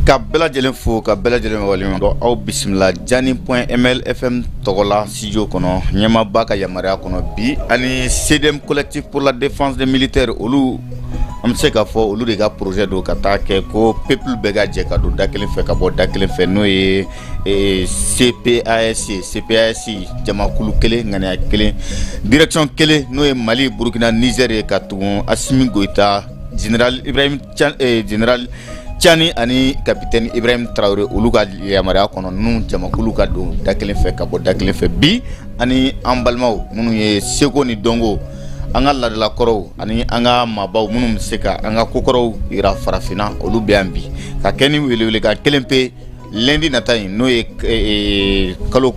Ka bɛɛ lajɛlen fo, ka bɛɛ lajɛlen waleɲuman dɔn. Aw bisimila Jani.mlfm tɔgɔ la studio kɔnɔ, ɲɛmaaba ka yamaruya kɔnɔ. Bi ani CDM, Collectif pour la défense des militaires, olu an bɛ se k'a fɔ olu de ka projet don ka taa kɛ ko peuple bɛɛ ka jɛ ka don da kelen fɛ ka bɔ da kelen fɛ, n'o ye CPAS. CPAS, jamakulu kelen, ŋaniya kelen, direction kelen, n'o ye Mali, Burukina, Niger ye, ka tugun Assimi Goïta, général Ibrahim, général Tiani ani capitaine Ibrahim Traoré, olu ka yamaruya kɔnɔ. Ninnu jamakulu ka don da kelen fɛ ka bɔ da kelen fɛ. Bi ani an balimaw minnu ye seko ni dɔnko, an ka laadalakɔrɔw ani an ka maabaw minnu bɛ se ka an ka kokɔrɔw yira farafinna, olu bɛ yan bi ka kɛ ni welewelekan kelen pe. Lundi nata in, n'o ye kalo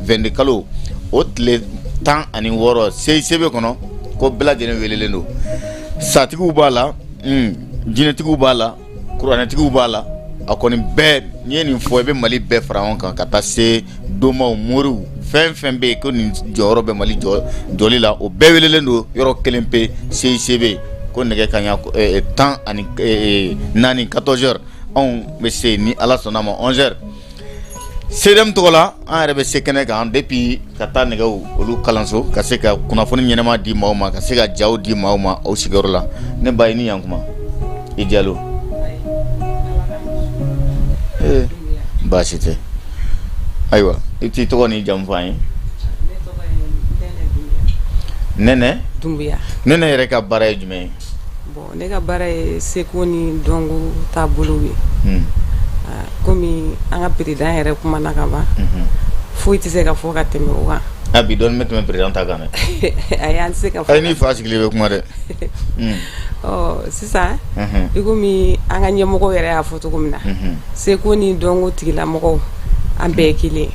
22 kalo o tile 16, CICB kɔnɔ, ko bɛɛ lajɛlen welelen don. Satigiw b'a la, jinɛtigiw b'a la, kuranɛtigiw b'a la, a kɔni bɛɛ n'i ye nin fɔ, i bɛ Mali bɛɛ fara ɲɔgɔn kan, ka taa se domaw, moriw, fɛn fɛn bɛ yen ko nin jɔyɔrɔ bɛ Mali jɔli la, o bɛɛ welelen don yɔrɔ kelen pe, CICB, ko nɛgɛ kaɲa 14, 14 heures. Anw bɛ se ni Ala sɔnna ma 11 heures. CDM tɔgɔ la, an yɛrɛ bɛ se kɛnɛ kan depuis ka taa nɛgɛw olu kalanso, ka se ka kunnafoni ɲɛnama di maaw ma, ka se ka jaw di maaw ma aw sigiyɔrɔ la. Ne ba, i ni yankuma. I Jalo, ee, baasi tɛ. Ayiwa, i t'i tɔgɔ ni jamu fɔ an ye. Nɛnɛ. Dunbuya. Nɛnɛ yɛrɛ ka baara ye jumɛn ye? Bon, ne ka baara ye seko ni dɔnko taabolo ye. Komi an ka président yɛrɛ kumana ka ban, foyi tɛ se ka fɔ ka tɛmɛ o kan. A bi dɔɔni bɛ tɛmɛ président ta kan dɛ. Ayi, an tɛ se ka fɔ. Ayi, ni fa sigilen bɛ kuma dɛ. Ɔ sisan, i komi an ka ɲɛmɔgɔw yɛrɛ y'a fɔ cogo min na, seko ni dɔnko tigilamɔgɔw, an bɛɛ ye kelen.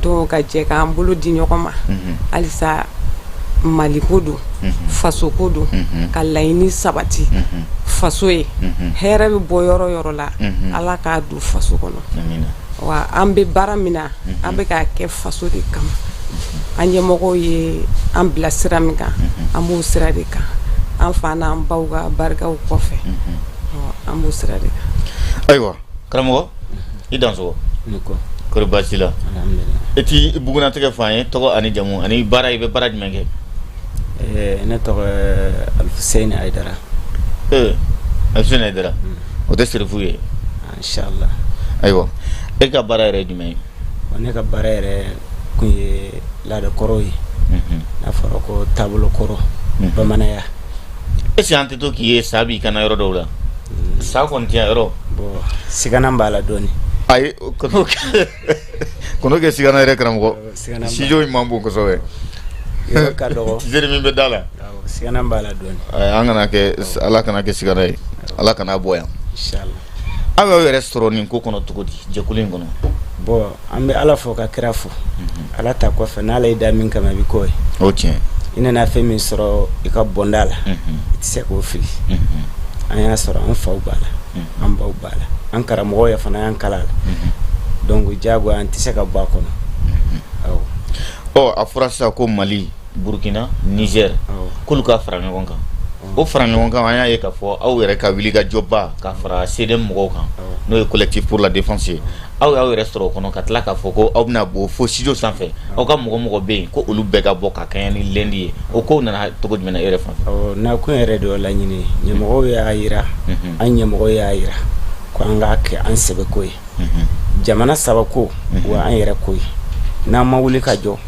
Donc ka jɛ k'an bolo di ɲɔgɔn ma halisa, Maliko don, fasoko don, ka laɲini sabati faso ye. Hɛrɛ bɛ bɔ yɔrɔ yɔrɔ la, Ala k'a don faso kɔnɔ. Wa an bɛ baara min na, an bɛ k'a kɛ faso de kama. An ɲɛmɔgɔw ye an bila sira min kan, an b'o sira de kan. An fa n'an baw ka barikaw kɔfɛ, an b'o sira de kan. Ayiwa karamɔgɔ, i dansɔgɔ. Kɔri baasi la? E t'i bugunatigɛ fɔ an ye, tɔgɔ ani jamu ani baara, i bɛ baara jumɛn kɛ? Ne tɔgɔ Alifuseyini Ayidara. Ee, Alifuseyini Ayidara, o tɛ sirifu ye? Inshallah. Ayiwa, e ka baara yɛrɛ ye jumɛn ye? Ne ka baara yɛrɛ kun ye laadakɔrɔw ye, n'a fɔra ko taabolo kɔrɔ, bamananya. Est ce que an tɛ to k'i ye sa b'i kana yɔrɔ dɔw la? Sa kɔni tɛ yan yɔrɔ. Bon, sigana b'a la dɔɔni. Ayi, kɔnɔ kɛ sigana yɛrɛ, karamɔgɔ. Studio in man bon kosɛbɛ. Yɔrɔ ka dɔgɔ. Tiseri min bɛ da la. Sigana b'a la dɔɔni. An kana kɛ, Ala kana kɛ sigana ye, Ala kana bɔ yan. Inshallah. Aw y'aw yɛrɛ sɔrɔ nin ko kɔnɔ cogo di, jɛkulu in kɔnɔ? Bon, an bɛ Ala fo ka kira fo. Ala ta kɔfɛ, n'Ala y'i da min kama, i bɛ k'o ye. O tiɲɛ. I nana fɛn min sɔrɔ i ka bɔnda la, i tɛ se k'o fili. An y'a sɔrɔ an faw b'a la, an baw b'a la, an karamɔgɔw yɛrɛ fana y'an kala la. Donc diyagoya an tɛ se ka bɔ a kɔnɔ. Awɔ. Ɔ, a fɔra sisan ko Mali, Burukina, Niger, k'olu ka fara ɲɔgɔn kan. O fara ɲɔgɔn kan, an y'a ye k'a fɔ aw yɛrɛ ka wuli ka jɔba ka fara CDM mɔgɔw kan, n'o ye Collectif pour la défense ye. Aw y'aw yɛrɛ sɔrɔ o kɔnɔ, ka tila k'a fɔ ko aw bɛna bɔ fo studio sanfɛ, aw ka mɔgɔ mɔgɔ bɛ yen ko olu bɛɛ ka bɔ ka kɛɲɛ ni lundi ye. O kow nana cogo jumɛn na e yɛrɛ fan fɛ? Awɔ, nakun yɛrɛ de y'o laɲini ye. Ɲɛmɔgɔw y'a yira, an ɲɛmɔgɔ y'a yira ko an k'a kɛ an sɛbɛko ye. Jamana saba ko, wa an yɛrɛ ko ye. N'an ma wuli ka jɔ,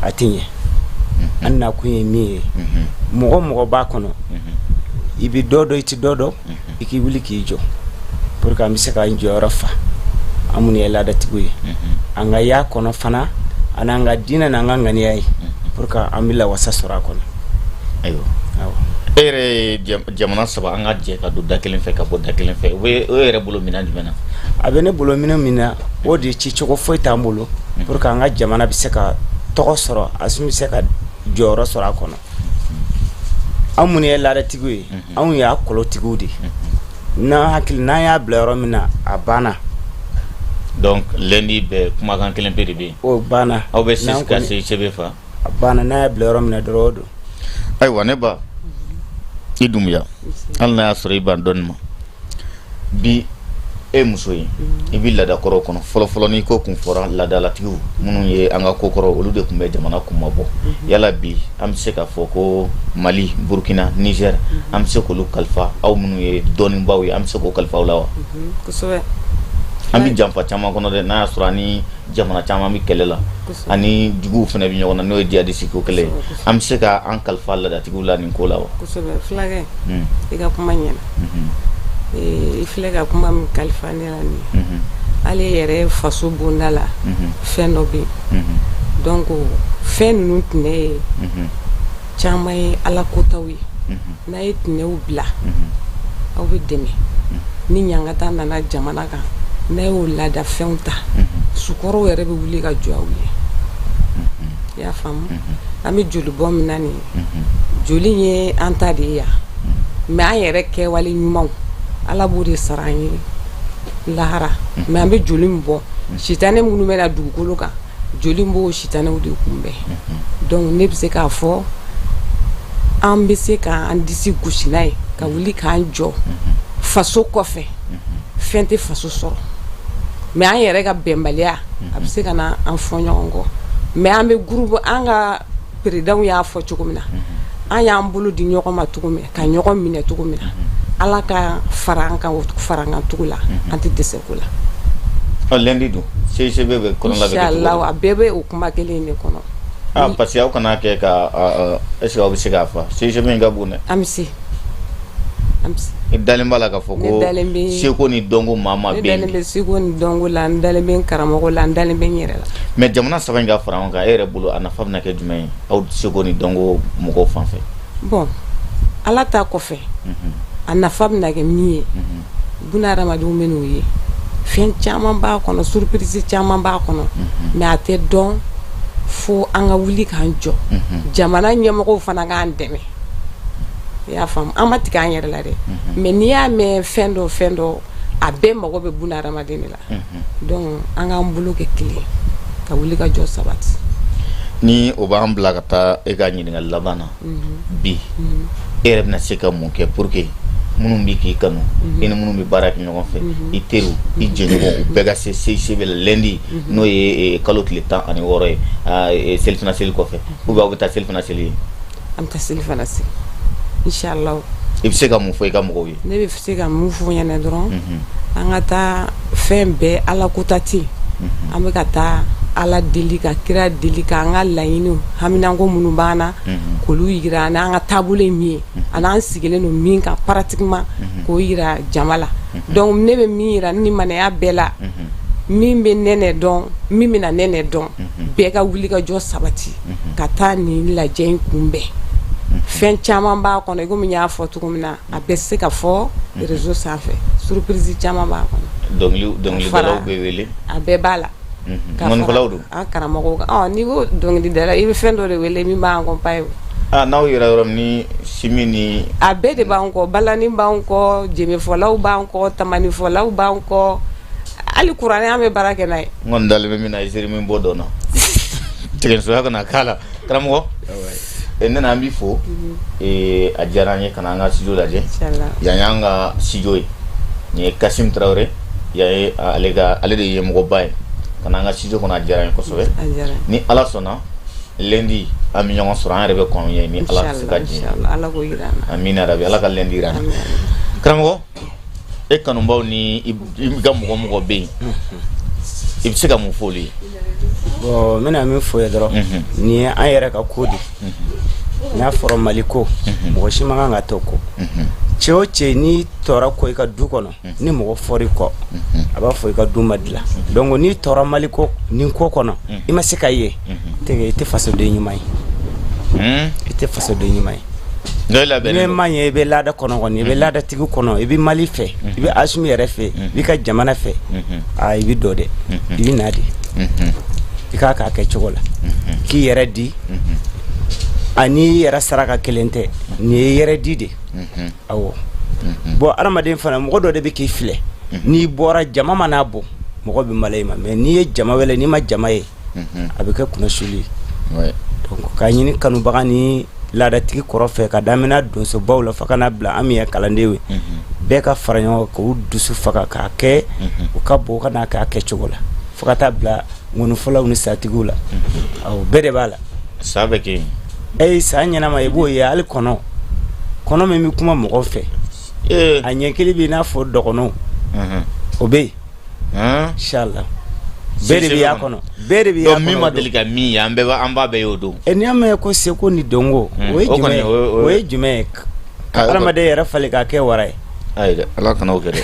a tɛ ɲɛ. An nakun ye min ye, mɔgɔ mɔgɔ b'a kɔnɔ, i bɛ dɔ dɔn, i tɛ dɔ dɔn, i k'i wuli k'i jɔ pour que an bɛ se k'an jɔyɔrɔ fa. An minnu ye laadatigiw ye, an ka y'a kɔnɔ fana, ani an ka diinɛ n'an ka ŋaniya ye, pour que an bɛ lawasa sɔrɔ a kɔnɔ. Ayiwa, e yɛrɛ ye jamana saba, an ka jɛ ka don da kelen fɛ ka bɔ da kelen fɛ, o bɛ e yɛrɛ bolo minɛn jumɛn na? A bɛ ne bolo minɛn min na, o de cicogo foyi t'an bolo pour que an ka jamana bɛ se ka tɔgɔ sɔrɔ, a bɛ se ka jɔyɔrɔ sɔrɔ a kɔnɔ. An minnu ye laadatigiw ye, anw y'a kɔlɔtigiw de ye. N'an hakili n'an y'a bila yɔrɔ min na, a banna. Donc lundi bɛɛ, kumakan kelen pe de bɛ yen. O banna. Aw bɛ se ka CICB fa. A banna, n'a y'a bila yɔrɔ min na dɔrɔn, o don. Ayiwa, ne ba, i Dunbuya, hali n'a y'a sɔrɔ i ban dɔɔni ma bi. E muso ye, i bɛ laadakɔrɔw kɔnɔ. Fɔlɔfɔlɔ, n'i ko kun fɔra, laadalatigiw minnu ye an ka kokɔrɔ, olu de tun bɛ jamana kunmabɔ. Yala bi an bɛ se k'a fɔ ko Mali, Burukina, Niger, an bɛ se k'olu kalifa aw minnu ye dɔnnibaw ye, an bɛ se k'o kalifa aw la wa? Kosɛbɛ. An bɛ janfa caman kɔnɔ dɛ, n'a y'a sɔrɔ ani jamana caman bɛ kɛlɛ la, ani juguw fana bɛ ɲɔgɔn na, n'o ye djihadiste ko kɛlɛ ye. An bɛ se ka an kalifa laadatigiw la nin ko la wa? Kosɛbɛ, fulakɛ, i ka kuma ɲɛna. I filɛ ka kuma min kalifa ne la nin ye, ale yɛrɛ faso bonda la, fɛn dɔ bɛ yen. Donc fɛn ninnu tun ye caman ye ala kotaw ye. N'a ye tɛnɛw bila, aw bɛ dɛmɛ. Ni ɲangata nana jamana kan, n'a y'o laadafɛnw ta, sukɔrɔw yɛrɛ bɛ wuli ka jɔ aw ye. I y'a faamu? An bɛ joli bɔ min na nin ye, joli ye an ta de ye yan, mais an yɛrɛ kɛwale ɲumanw, Ala b'o de sara an ye lahara. Mais an bɛ joli min bɔ, sitanɛ minnu bɛ na dugukolo kan, joli b'o sitanɛw de kunbɛn. Donc ne bɛ se k'a fɔ an bɛ se k'an disi gosi n'a ye, ka wuli k'an jɔ faso kɔfɛ. Fɛn tɛ faso sɔrɔ, mais an yɛrɛ ka bɛnbaliya a bɛ se ka na an fɔ ɲɔgɔn kɔ. Mais an bɛ groupe, an ka présidentw y'a fɔ cogo min na, an y'an bolo di ɲɔgɔn ma cogo min, ka ɲɔgɔn minɛ cogo min na, Ala ka fara an kan o fara an kan cogo la, an tɛ dɛsɛ ko la. Lundi dun, CICB bɛ kɔnɔna bɛ kɛ cogo di? Inchallah, a bɛɛ bɛ o kuma kelen in de kɔnɔ. Ah, parce que aw kana kɛ ka, est ce que aw bɛ se k'a fa? CICB in ka bon dɛ. An bɛ se, an bɛ se. I dalen b'a la k'a fɔ ko seko ni dɔnko maa maa bɛ yen? Ne dalen bɛ seko ni dɔnko la, n dalen bɛ n karamɔgɔ la, n dalen bɛ n yɛrɛ la. Mais jamana saba in ka fara ɲɔgɔn kan, e yɛrɛ bolo, a nafa bɛna kɛ jumɛn ye aw seko ni dɔnko mɔgɔw fan fɛ? Bon, Ala ta kɔfɛ, a nafa bɛna kɛ min ye, buna hadamadenw bɛ n'o ye. Fɛn caman b'a kɔnɔ, surprise caman b'a kɔnɔ, mais a tɛ dɔn fo an ka wuli k'an jɔ. Jamana ɲɛmɔgɔw fana k'an dɛmɛ. I y'a faamu? An ma tigɛ an yɛrɛ la dɛ, mais n'i y'a mɛn fɛn dɔ, fɛn dɔ, a bɛɛ mago bɛ buna hadamaden de la. Donc an k'an bolo kɛ kelen ka wuli ka jɔ sabati. Ni o b'an bila ka taa e ka ɲininkali laban na bi, e yɛrɛ bɛna se ka mun kɛ pour que minnu bɛ k'i kanu, i ni minnu bɛ baara kɛ ɲɔgɔn fɛ, i teriw, i jɛɲɔgɔn, u bɛɛ ka se CICB la lundi, n'o ye kalo tile 16 ye, selifana seli kɔfɛ, ou bien aw bɛ taa selifana seli ye? An bɛ taa selifana seli, inchallah. I bɛ se ka mun fɔ i ka mɔgɔw ye? Ne bɛ se ka mun fɔ ɲɛna dɔrɔn, an ka taa fɛn bɛɛ Ala kota ten. An bɛ ka taa Ala deli, ka kira deli, ka an ka laɲiniw, haminanko minnu b'an na, k'olu yira, an ka taabolo ye min ye, ani an sigilen don min kan pratiquement, k'o yira jama la. Donc ne bɛ min yira ni manaya bɛɛ la, min bɛ nɛnɛ dɔn, min bɛna nɛnɛ dɔn, bɛɛ ka wuli ka jɔ sabati ka taa nin lajɛ in kunbɛn. Fɛn caman b'a kɔnɔ, i komi n y'a fɔ cogo min na, a bɛ se ka fɔ réseau sanfɛ, surprise caman b'a kɔnɔ. Dɔnkilidalaw bɛ wele? A bɛɛ b'a la. Ŋɔnifɔlaw don? An karamɔgɔw. N'i ko dɔnkilidala, i bɛ fɛn dɔ de wele min b'an accompagner. Ah, n'aw yɛrɛ yɔrɔ ni simi ni A bɛɛ de b'an kɔ. Balani b'an kɔ, jenbefɔlaw b'an kɔ, tamanifɔlaw b'an kɔ, hali kuranɛ an bɛ baara kɛ n'a ye. N kɔni dalen bɛ min na, i seri min bɔ dɔn na, tigɛsoya kana k'a la. Karamɔgɔ ne an b'i fo, a diyara an ye ka na an ka studio lajɛ. Yan y'an ka studio ye, nin ye Kasim Tarawele, yan ye ale ka, ale de ye ɲɛmɔgɔba ye. Ka na an ka studio kɔnɔ, a diyara an ye kosɛbɛ. Ni Ala sɔnna, lundi an bɛ ɲɔgɔn sɔrɔ, an yɛrɛ bɛ kɔn ye, ni Ala se ka diɲɛ. Ala k'o jira an na. Amina rabi, Ala ka lundi jira an na. Karamɔgɔ, e kanubaw ni i ka mɔgɔ mɔgɔ bɛ yen, i bɛ se ka mun fɔ olu ye? Bon, n bɛna min fɔ ye dɔrɔn, nin ye an yɛrɛ ka ko de. N'a fɔra Mali ko, mɔgɔ si man kan ka to kɔ. Cɛ o cɛ, n'i tɔɔrɔ kɔ i ka du kɔnɔ, ni mɔgɔ fɔra i kɔ, a b'a fɔ i ka du ma dilan. Donc n'i tɔɔrɔ Mali ko nin ko kɔnɔ, i ma se ka ye, i tɛ fasoden ɲuman ye, i tɛ fasoden ɲuman ye. N'i ma ɲɛ, i bɛ laada kɔnɔ kɔni, i bɛ laadatigi kɔnɔ, i bɛ Mali fɛ, i bɛ Asimi yɛrɛ fɛ, i b'i ka jamana fɛ, aa, i bɛ dɔ dɛ, i bɛ na de, i k'a k'a kɛ cogo la k'i yɛrɛ di ani i yɛrɛ saraka kelen tɛ, nin ye yɛrɛ di de. Awɔ. Bon, adamaden fana, mɔgɔ dɔ de bɛ k'i filɛ. N'i bɔra, jama mana bɔ, mɔgɔ bɛ malo i ma, mais n'i ye jama wele, n'i ma jama ye, a bɛ kɛ kunnasuli ye. Donc k'a ɲini kanubaga ni laadatigi kɔrɔ fɛ, ka daminɛ donsobaw la fo ka na bila an min ye kalandenw ye. Bɛɛ ka fara ɲɔgɔn kan k'u dusu faga k'a kɛ u ka bɔ ka n'a k'a kɛcogo la fo ka taa bila ŋɔnifɔlaw ni satigiw la, awɔ, bɛɛ de b'a la. Sa bɛ kɛ yen? Ee, sa ɲɛnama, i b'o ye. Hali kɔnɔ, kɔnɔ min bɛ kuma mɔgɔw fɛ, a ɲɛ kelen bɛ i n'a fɔ dɔgɔnɔw, o bɛ yen. Inshallah, bɛɛ de bɛ y'a kɔnɔ, bɛɛ de bɛ y'a kɔnɔ. Min ma deli ka min ye, an bɛɛ an b'a bɛɛ y'o don. N'i y'a mɛn ko seko ni dɔnko, o ye jumɛn ye? O ye jumɛn ye? Ka hadamaden yɛrɛ falen k'a kɛ wara ye. Ayi dɛ, Ala kana o kɛ dɛ.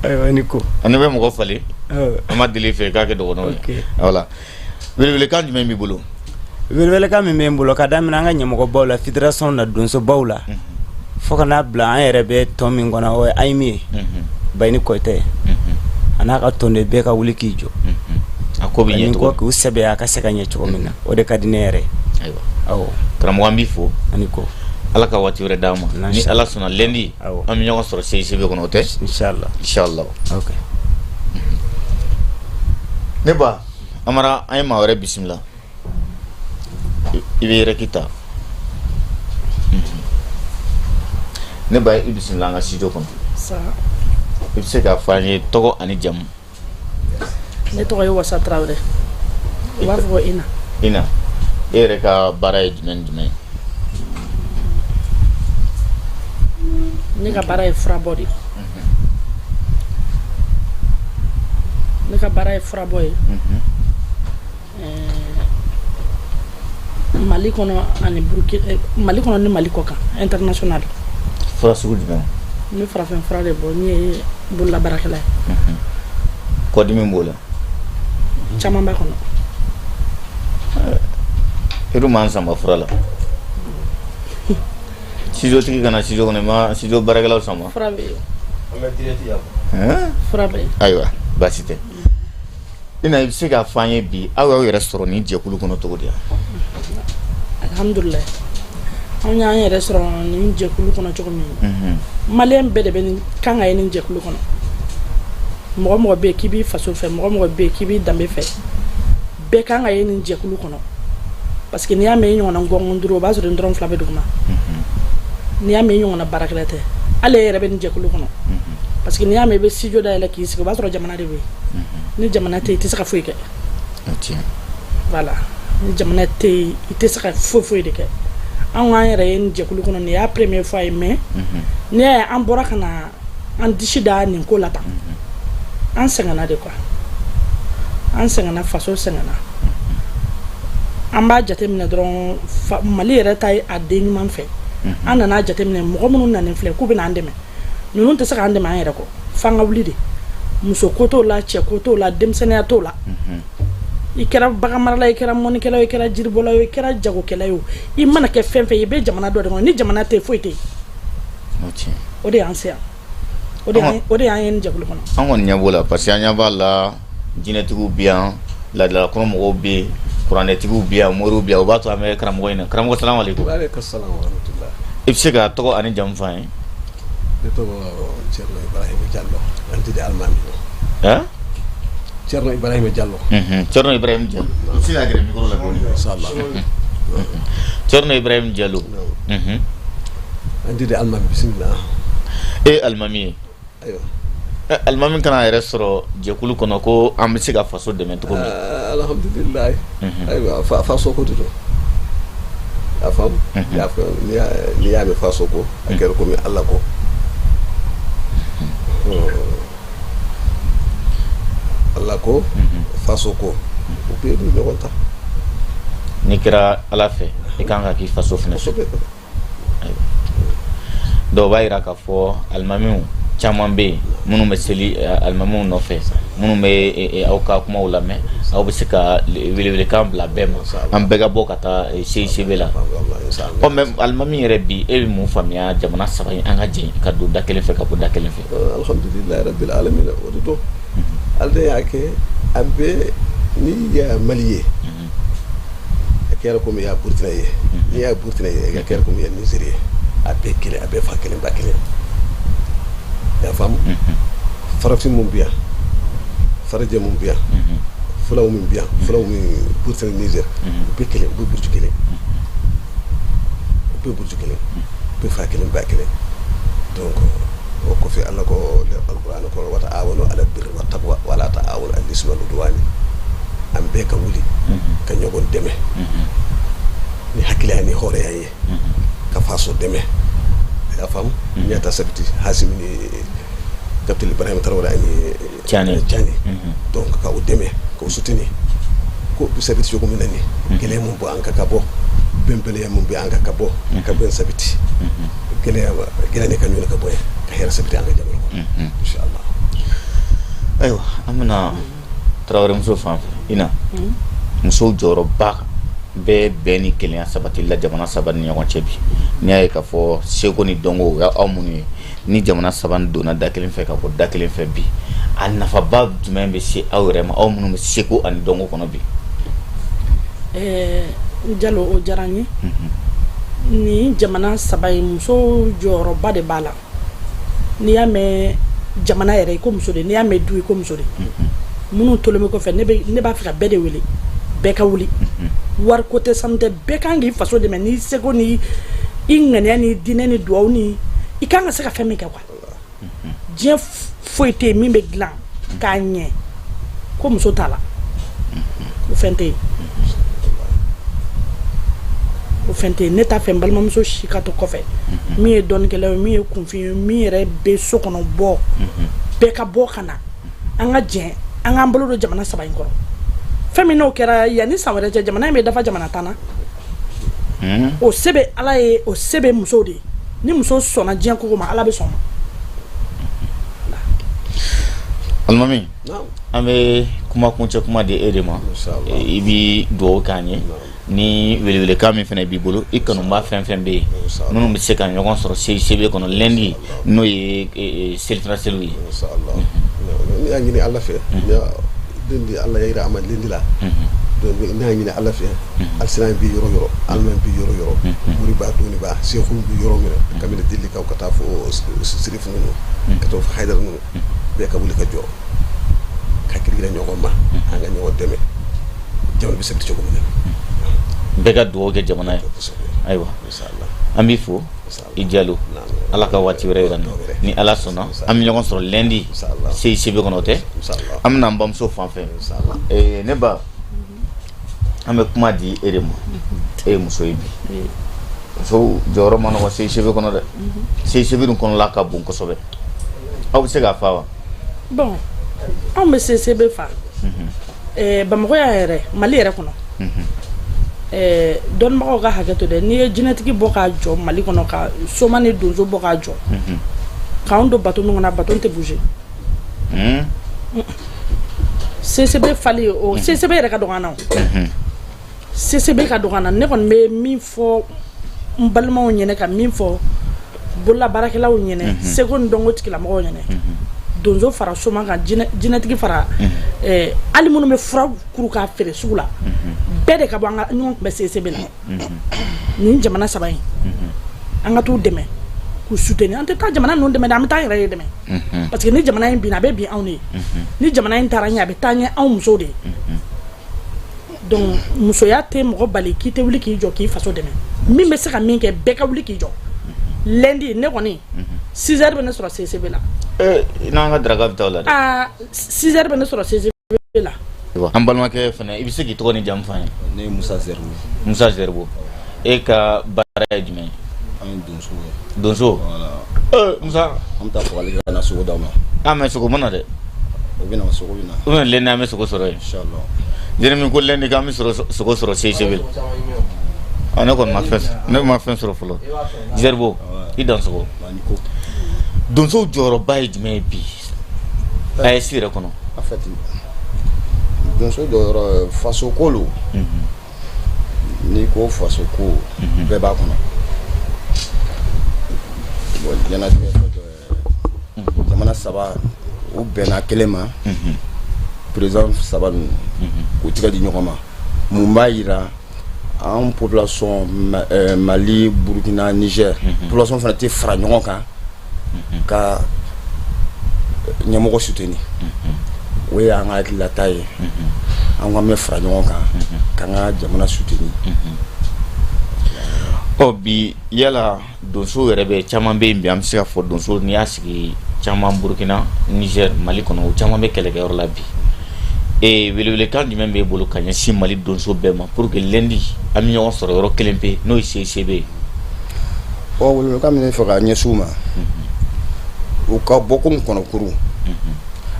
Ayiwa, ni ko. Ani bɛ mɔgɔ falen, an ma deli fɛ k'a kɛ dɔgɔnɔw ye. Voilà, welewelekan jumɛn b'i bolo? Welewelekan min bɛ n bolo, ka daminɛ an ka ɲɛmɔgɔbaw la, fédération na, donsobaw la, fo ka n'a bila an yɛrɛ bɛ tɔn min kɔnɔ, o ye AYIM ye, Bayini Kɔyitɛ a n'a ka tɔnden bɛɛ ka wuli k'i jɔ. A ko bɛ ɲɛ cogo, k'u sɛbɛn a ka se ka ɲɛ cogo min na, o de ka di ne yɛrɛ ye. Ayiwa, awɔ, karamɔgɔ, an b'i fo. Ani ko. Ala ka waati wɛrɛ d'an ma. Ni Ala sɔnna, lundi an bɛ ɲɔgɔn sɔrɔ CICB kɔnɔ, o tɛ? Inshallah. Inshallah. Ok. Ne ba Amara, an ye maa wɛrɛ bisimila. I bɛ yɛrɛ ta. Ne ba, i bisimila an ka studio kɔnɔ. I bɛ se k'a fɔ an ye tɔgɔ ani jamu? Ne tɔgɔ ye Wasa Tarawele, u b'a fɔ ko Ina. Ina, e yɛrɛ ka baara ye jumɛn ni jumɛn ye? Ne ka baara ye furabɔ de ye. Ne ka baara ye furabɔ ye Mali kɔnɔ ani Burukina, Mali kɔnɔ ni Mali kɔ kan, international. Fura sugu jumɛn? N bɛ farafin fura de bɔ. Ne ye bololabaarakɛla ye. Kɔdimi b'o la? Caman b'a kɔnɔ. E dun m'an sama fura la. Studio tigi kana studio kɔnɔ, i ma studio baarakɛlaw sama. Fura bɛ yen. Fura bɛ yen. Ayiwa, baasi tɛ. Ina, i bɛ se k'a fɔ an ye bi, aw y'aw yɛrɛ sɔrɔ nin jɛkulu kɔnɔ cogo di? Alhamdulilayi, anw y'an yɛrɛ sɔrɔ nin jɛkulu kɔnɔ cogo min, maliyɛn bɛɛ de bɛ nin kan ka ye nin jɛkulu kɔnɔ. Mɔgɔ mɔgɔ bɛ yen k'i b'i faso fɛ, mɔgɔ mɔgɔ bɛ yen k'i b'i danbe fɛ, bɛɛ kan ka ye nin jɛkulu kɔnɔ, parce que n'i y'a mɛn i ɲɔgɔnna gɔngɔn duuru, o b'a sɔrɔ n dɔrɔn fila bɛ duguma. N'i y'a mɛn i ɲɔgɔnna baarakɛla tɛ, hali e yɛrɛ bɛ nin jɛkulu kɔnɔ, parce que n'i y'a mɛn i bɛ studio dayɛlɛ k'i sigi, o b'a sɔrɔ jamana de bɛ yen. Ni jamana tɛ yen, i tɛ se ka foyi kɛ. Voilà, ni jamana tɛ yen, i tɛ se ka foyi foyi de kɛ. Anw k'an yɛrɛ ye nin jɛkulu kɔnɔ, nin y'a première fois ye, mais n'i y'a ye an bɔra ka na an disi da nin ko la tan, an sɛgɛnna de quoi, an sɛgɛnna, faso sɛgɛnna. An b'a jateminɛ dɔrɔn, Mali yɛrɛ ta ye a den ɲuman fɛ. An nana jateminɛ, mɔgɔ minnu nana filɛ k'u bɛ an dɛmɛ, ninnu tɛ se k'an dɛmɛ an yɛrɛ kɔ, f'an ka wuli de. Muso ko t'o la, cɛ ko t'o la, denmisɛnninya t'o la. I kɛra baganmarala, i kɛra mɔnikɛla, i kɛra jiribɔla, i kɛra jagokɛla ye, i mana kɛ fɛn fɛn i bɛ jamana dɔ de kɔnɔ. Ni jamana tɛ, foyi tɛ yen. O de y'an se yan, o de y'an ye nin jɛkulu kɔnɔ. An kɔni ɲɛ b'o la, parce que an ɲɛ b'a la, jinɛtigiw bɛ yan, laadala kɔnɔ mɔgɔw bɛ yen, kuranɛtigiw bɛ yan, moriw bɛ yan. O b'a to an bɛ karamɔgɔ in na. Karamɔgɔ, salamu aleykum. I bɛ se ka tɔgɔ ani jamu fɔ an ye? Ne tɔgɔ Thierno Ibrahima Diallo, an tɛ alimami. Thierno Ibrahima Diallo. Thierno Ibrahima Diallo, i bɛ se ka gɛrɛ micro la dɔɔni? Inchallah. Thierno Ibrahima Diallo. An tɛ alimami, bisimila. E ye alimami ye? Ayiwa. Alimami kana yɛrɛ sɔrɔ jɛkulu kɔnɔ ko an bɛ se ka faso dɛmɛ cogo min? Alhamdulilayi. Ayiwa, faso ko de don, a faamu. N'i y'a mɛn faso ko, a kɛra komi Ala ko. Ala ko, faso ko, o bɛɛ bɛ ɲɔgɔn ta. N'i kɛra Ala fɛ, i kan ka k'i faso fana fɛ. Dɔw b'a jira k'a fɔ alimamiw caman bɛ yen minnu bɛ seli alimamiw nɔfɛ, minnu bɛ aw ka kumaw lamɛn. Aw bɛ se ka welewelekan bila bɛɛ ma, an bɛɛ ka bɔ ka taa CICB la. Ɔ mais alimami yɛrɛ bi, e bɛ mun faamuya jamana saba in, an ka jɛ ka don da kelen fɛ ka bɔ da kelen fɛ? Alhamdulilayi rabbil alamin, o de don. Ala de y'a kɛ an bɛɛ, n'i y'a Mali ye, a kɛra komi i y'a Burukina ye, n'i y'a Burukina ye, a kɛra komi i y'a Nizɛri ye. A bɛɛ kelen, a bɛɛ fa kelen ba kelen, i y'a faamu. Farafin mun bɛ yan, farajɛ mun bɛ yan, fulaw min bɛ yan, fulaw min Burukina, Nizɛri, u bɛɛ kelen, u bɛɛ buruju kelen, u bɛɛ buruju kelen, u bɛɛ fa kelen ba kelen. Donc o kɔfɛ, Ala ko Alikuranɛ kɔnɔ: wa taawanu ala birri wa taqwa wala taawanu alal ismi wal udwani. An bɛɛ ka wuli ka ɲɔgɔn dɛmɛ ni hakiliya ni hɔrɔnya ye, ka faso dɛmɛ. I y'a faamu? Ɲɛta sabati, Hasimi ni Capitaine Ibrahim Traoré ani Tiani. Tiani. Donc ka u dɛmɛ, k'u soutenir, ko bɛ sabati cogo min na, ni gɛlɛya mun bɔ an kan ka bɔ, bɛnbaliya mun bɛ an kan ka bɔ, ka bɛn sabati, gɛlɛya gɛlɛya ni ka ɲɔgɔn ka bɔ yen, ka hɛrɛ sabati an ka jamana kɔnɔ, inshallah. Ayiwa, an bɛna Tarawele muso fan fɛ. Ina, musow jɔyɔrɔba bɛ bɛn ni kelenya sabati la jamana saba ni ɲɔgɔn cɛ bi. N'i y'a ye k'a fɔ seko ni dɔnko, o y'aw minnu ye, ni jamana saba donna da kelen fɛ ka bɔ da kelen fɛ bi, a nafaba jumɛn bɛ se aw yɛrɛ ma, aw minnu bɛ seko ani dɔnko kɔnɔ bi? Jalo, o diyara n ye. Nin jamana saba in, muso jɔyɔrɔba de b'a la. N'i y'a mɛn jamana yɛrɛ, i ko muso de. N'i y'a mɛn du, i ko muso de. Minnu tolen bɛ kɔfɛ, ne b'a fɛ ka bɛɛ de wele, bɛɛ ka wuli. Wari ko tɛ, sanu tɛ, bɛɛ kan k'i faso dɛmɛ n'i seko ni i ŋaniya ni diinɛ ni duwawu ni i kan ka se ka fɛn min kɛ quoi. Diɲɛ foyi tɛ yen min bɛ dilan k'a ɲɛ ko muso t'a la. O fɛn tɛ yen, o fɛn tɛ yen. Ne t'a fɛ n balimamuso si ka to kɔfɛ, min ye dɔnnikɛla ye, min ye kunfin ye, min yɛrɛ bɛ so kɔnɔ. Bɔ, bɛɛ ka bɔ ka na, an ka jɛ an k'an bolo don jamana saba in kɔrɔ. Fɛn min n'o kɛra, yanni san wɛrɛ cɛ, jamana in bɛ dafa jamana 10 na. O se bɛ Ala ye, o se bɛ musow de ye. Ni muso sɔnna diɲɛ ko ma, Ala bɛ sɔn ma. Alimami, an bɛ kuma kuncɛ kuma di e de ma. I bɛ dugawu k'an ye ni welewelekan min fana b'i bolo, i kanuba fɛn fɛn bɛ yen minnu bɛ se ka ɲɔgɔn sɔrɔ CICB kɔnɔ lundi, n'o ye selifana seliw ye. Ne y'a ɲini Ala fɛ, lundi, Ala y'a jira a ma lundi la. Donc ne y'a ɲini Ala fɛ, alisilamɛ bɛ yɔrɔ yɔrɔ, alimami bɛ yɔrɔ yɔrɔ, moriba, doniba, seku bɛ yɔrɔ min na, kabini Dilikaw ka taa fo Sirifu ninnu, ka taa fo Hayidara ninnu, bɛɛ ka wuli ka jɔ, ka hakili jira ɲɔgɔn ma, an ka ɲɔgɔn dɛmɛ, jamana bɛ sabati cogo min na. Bɛɛ ka dugawu kɛ jamana ye. Ayiwa, an b'i fo i Jalo. Ala ka waati wɛrɛ yira ni Ala sɔnna, an bɛ ɲɔgɔn sɔrɔ lundi CICB kɔnɔ. O tɛ, an bɛna an bamuso fan fɛ. Ne ba, an bɛ kuma di e de ma. E ye muso ye bi, musow jɔyɔrɔ ma nɔgɔn CICB kɔnɔ dɛ. CICB dun kɔnɔla ka bon kosɛbɛ. Aw bɛ se k'a fa wa? Bon, anw bɛ CICB fa. Bamakɔ yan yɛrɛ, Mali yɛrɛ kɔnɔ, dɔnnibagaw ka hakɛ to dɛ, n'i ye jinɛtigi bɔ k'a jɔ Mali kɔnɔ, ka soma ni donso bɔ k'a jɔ, k'anw don bato min kɔnɔ, a bato tɛ bouger. CICB fali, o CICB yɛrɛ ka dɔgɔ an na. O CICB ka dɔgɔ an na. Ne kɔni bɛ min fɔ n balimaw ɲɛnɛ, ka min fɔ bololabaarakɛlaw ɲɛnɛ, seko ni dɔnko tigilamɔgɔw ɲɛnɛ, donso fara soma kan, jinɛtigi fara, hali minnu bɛ fura kuru k'a feere sugu la, bɛɛ de ka bɔ, an ka ɲɔgɔn kunbɛn CICB la. Nin jamana saba in, an ka t'u dɛmɛ k'u soutenir. An tɛ taa jamana ninnu dɛmɛ dɛ, an bɛ taa an yɛrɛ de dɛmɛ, parce que ni jamana in binna, a bɛ bin anw de ye. Ni jamana in taara ɲɛ, a bɛ taa ɲɛ anw musow de ye. Donc musoya tɛ mɔgɔ bali k'i tɛ wuli k'i jɔ k'i faso dɛmɛ. Min bɛ se ka min kɛ, bɛɛ ka wuli k'i jɔ lundi. Ne kɔni, 6 heures bɛ ne sɔrɔ CICB la. N'an ka daraka bɛ taa o la dɛ. Aa, 6 heures bɛ ne sɔrɔ CICB la. An balimakɛ fana, i bɛ se k'i tɔgɔ ni jamu f'an ye? Ne ye Musa Zɛribo. Musa Zɛribo, e ka baara ye jumɛn ye? An ye donso ye. Donso. Voilà. Musa. An bɛ taa fagali kɛ ka na sogo d'aw ma. An bɛ sogo mana dɛ. O bɛ na, sogo bɛ na. Ou bien lundi an bɛ sogo sɔrɔ yen. Inchallah. Jeremi ko lundi k'an bɛ sɔrɔ sogo sɔrɔ CICB la. Ah, ne kɔni ma fɛn, ne ma fɛn sɔrɔ fɔlɔ. Zɛribo, i dan sogo. Donsow jɔyɔrɔba ye jumɛn ye bi AES yɛrɛ kɔnɔ? En fait, donso jɔyɔrɔ, faso ko lo. N'i ko faso ko, bɛɛ b'a kɔnɔ. Bon, diɲɛlatigɛ fɛn dɔ ye, jamana saba u bɛnna kelen ma, président saba ninnu k'u tigɛ di ɲɔgɔn ma, mun b'a yira? An population, Mali, Burukina, Niger, population fana tɛ fara ɲɔgɔn kan ka ɲɛmɔgɔ soutenir. O ye an ka hakililata ye. An ko an bɛ fara ɲɔgɔn kan k'an ka jamana soutenir. Ɔ, bi yala donso yɛrɛ bɛ caman bɛ yen bi, an bɛ se ka fɔ donso, n'i y'a sigi caman Burukina, Niger, Mali kɔnɔ, o caman bɛ kɛlɛkɛyɔrɔ la bi. Welewelekan jumɛn b'e bolo ka ɲɛsin Mali donso bɛɛ ma pour que lundi an bɛ ɲɔgɔn sɔrɔ yɔrɔ kelen pe, n'o ye CICB ye? Ɔ, welewelekan min bɛ fɛ ka ɲɛsin u ma, u ka bɔ komi kɔnɔkuru,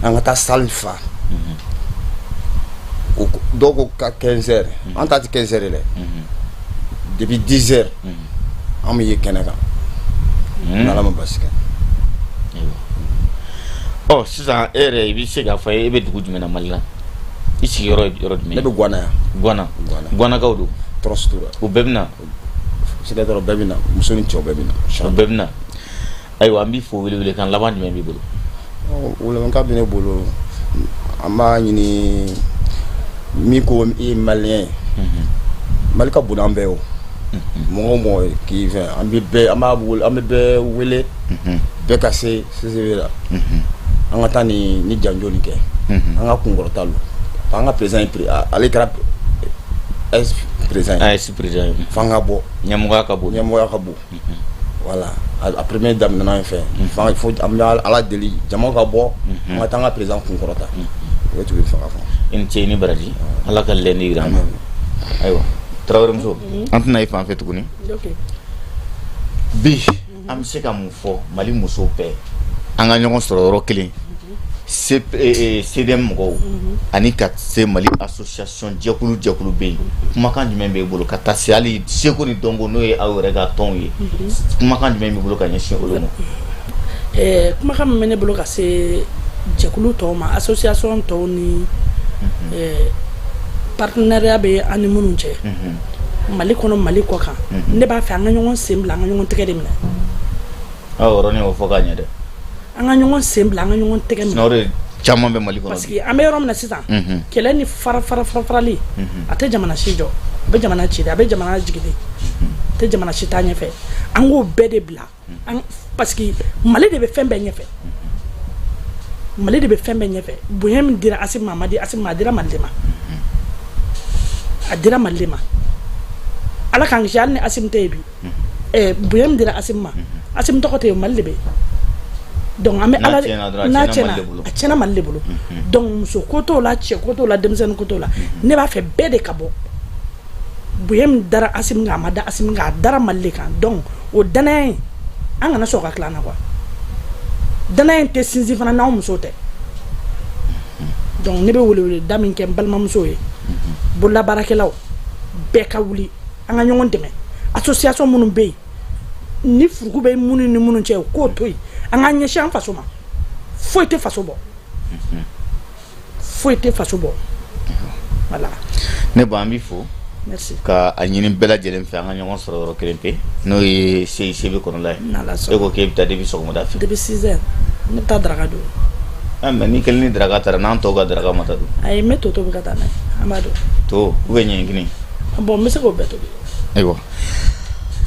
an ka taa salle fa. Dɔw ko ka 15 heures, an ta tɛ 15 heures dɛ, depuis 10 heures an bɛ ye kɛnɛ kan, n'Ala ma basi kɛ. Ɔ, sisan e yɛrɛ, i bɛ se k'a fɔ e bɛ dugu jumɛn na Mali la? I sigiyɔrɔ ye yɔrɔ jumɛn? Ne bɛ Guwana yan. Guwana. Guwana. Guwanakaw don? Tɔɔrɔ si t'u la. U bɛɛ bɛ na? Siga t'a la, bɛɛ bɛ na, muso ni cɛw bɛɛ bɛ na. U bɛɛ bɛ na. Ayiwa, an b'i fo. Welewelekan laban jumɛn b'i bolo? Welewelekan bɛ ne bolo, an b'a ɲini min ko i ye malien ye, Mali ka bon n'an bɛɛ ye. O mɔgɔ o mɔgɔ k'i fɛn, an bɛ bɛɛ, an b'a wele, an bɛ bɛɛ wele, bɛɛ ka se CCB la, an ka taa nin ni janjo nin kɛ, an ka kunkɔrɔta lo. An ka président ye, ale kɛra ex président ye. AES président ye. F'an ka bɔ. Ɲɛmɔgɔya ka bon. Ɲɛmɔgɔya ka bon, voilà. A premier daminɛna yen fɛ, f'an fo an bɛ Ala deli, jama ka bɔ, an ka taa an ka président kunkɔrɔta. O ye tun bɛ fɛ ka fɔ. I ni ce, i ni baraji. Ala ka lundi yira an na. Ayiwa, Tarawele muso, an tɛna i fan fɛ tuguni. Bi an bɛ se ka mun fɔ Mali musow bɛɛ, an ka ɲɔgɔn sɔrɔ yɔrɔ kelen, CDM mɔgɔw ani ka se Mali association jɛkulu jɛkulu bɛ yen, kumakan jumɛn b'e bolo ka taa se hali seko ni dɔnko, n'o ye aw yɛrɛ ka tɔnw ye, kumakan jumɛn b'i bolo ka ɲɛsin olu ma? Kumakan min bɛ ne bolo ka se jɛkulu tɔw ma, association tɔw ni partenariat bɛ an ni minnu cɛ Mali kɔnɔ, Mali kɔ kan, ne b'a fɛ an ka ɲɔgɔn sen bila, an ka ɲɔgɔn tɛgɛ de minɛ. Aw yɔrɔnin o fɔ k'a ɲɛ dɛ. An ka ɲɔgɔn sen bila, an ka ɲɔgɔn tɛgɛ minɛ. Sinon o de caman bɛ Mali kɔnɔ. Parce que an bɛ yɔrɔ min na sisan, kɛlɛ ni fara fara fara farali, a tɛ jamana si jɔ, a bɛ jamana ci de, a bɛ jamana jigin de, a tɛ jamana si taa ɲɛfɛ. An k'o bɛɛ de bila an, parce que Mali de bɛ fɛn bɛɛ ɲɛfɛ, Mali de bɛ fɛn bɛɛ ɲɛfɛ. Bonya min dira Asimi ma, a ma di Asimi ma, a dira Mali de ma, a dira Mali de ma. Ala k'an kisi, hali ni Asimi tɛ yen bi, bonya min dira Asimi ma, Asimi tɔgɔ tɛ yen, Mali de bɛ yen. Donc an bɛ Ala, n'a tiɲɛna, a tiɲɛna Mali de bolo. Donc muso ko t'o la, cɛ ko t'o la, denmisɛnnin ko t'o la, ne b'a fɛ bɛɛ de ka bɔ. Bonya min dara Asimi kan, a ma da Asimi kan, a dara Mali de kan. Donc o danaya in, an kana sɔn ka tila an na quoi. Danaya in tɛ sinsin fana n'anw musow tɛ. Donc ne bɛ welewele da min kɛ n balimamusow ye, bololabaarakɛlaw bɛɛ ka wuli, an ka ɲɔgɔn dɛmɛ. Association minnu bɛ yen ni furuku bɛ minnu ni minnu cɛ, o k'o to yen, an k'an ɲɛsin an faso ma. Foyi tɛ faso bɔ, foyi tɛ faso bɔ, voilà. Ne ba, an b'i fo. Merci. Ka a ɲini bɛɛ lajɛlen fɛ, an ka ɲɔgɔn sɔrɔ yɔrɔ kelen pe, n'o ye CICB kɔnɔla ye. E ko k'e bɛ taa depuis sɔgɔmada fɛ. Depuis 6 heures ne bɛ taa daraka dun. Ah, mais ni kelen ni daraka taara, n'an tɔw ka daraka ma taa dun? Ayi, n bɛ to tobi ka taa n'a ye, an b'a dun. To ou bien ɲɛɲɛkini? Bon, n bɛ se k'o bɛɛ tobi. Ayiwa,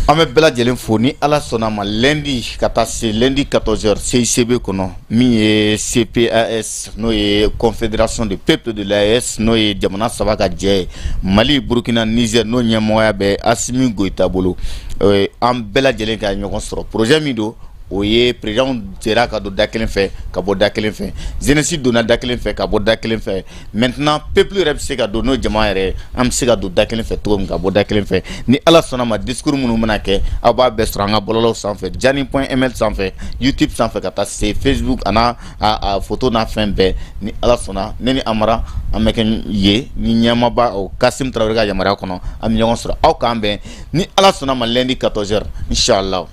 an bɛ bɛɛ lajɛlen fo. Ni Ala sɔnna ma, lundi ka taa se lundi 14 heures CICB kɔnɔ, min ye CPAS, n'o ye Confédération de peuple de l'AES, n'o ye jamana saba ka jɛ ye, Mali, Burukina, Niger, n'o ɲɛmɔgɔya bɛ Asimi Goyita bolo, an bɛɛ lajɛlen ka ɲɔgɔn sɔrɔ. Projet min don, o ye président jɛra ka don da kelen fɛ ka bɔ da kelen fɛ, jeunesse donna da kelen fɛ ka bɔ da kelen fɛ. Maintenant peuple yɛrɛ bɛ se ka don, n'o jama yɛrɛ, an bɛ se ka don da kelen fɛ cogo min ka bɔ da kelen fɛ. Ni Ala sɔnna ma, discours minnu bɛna kɛ, aw b'a bɛɛ sɔrɔ an ka bɔlɔlɔw sanfɛ, jani.ml sanfɛ, YouTube sanfɛ, ka taa se Facebook, a n'a a photo n'a fɛn bɛɛ. Ni Ala sɔnna, ne ni Amara, an bɛ kɛ ye ni ɲɛmaaba o Kasim Tarawele ka yamaruya kɔnɔ, an bɛ ɲɔgɔn sɔrɔ. Aw k'an bɛn ni Ala sɔnna ma lundi 14 heures, inchallah.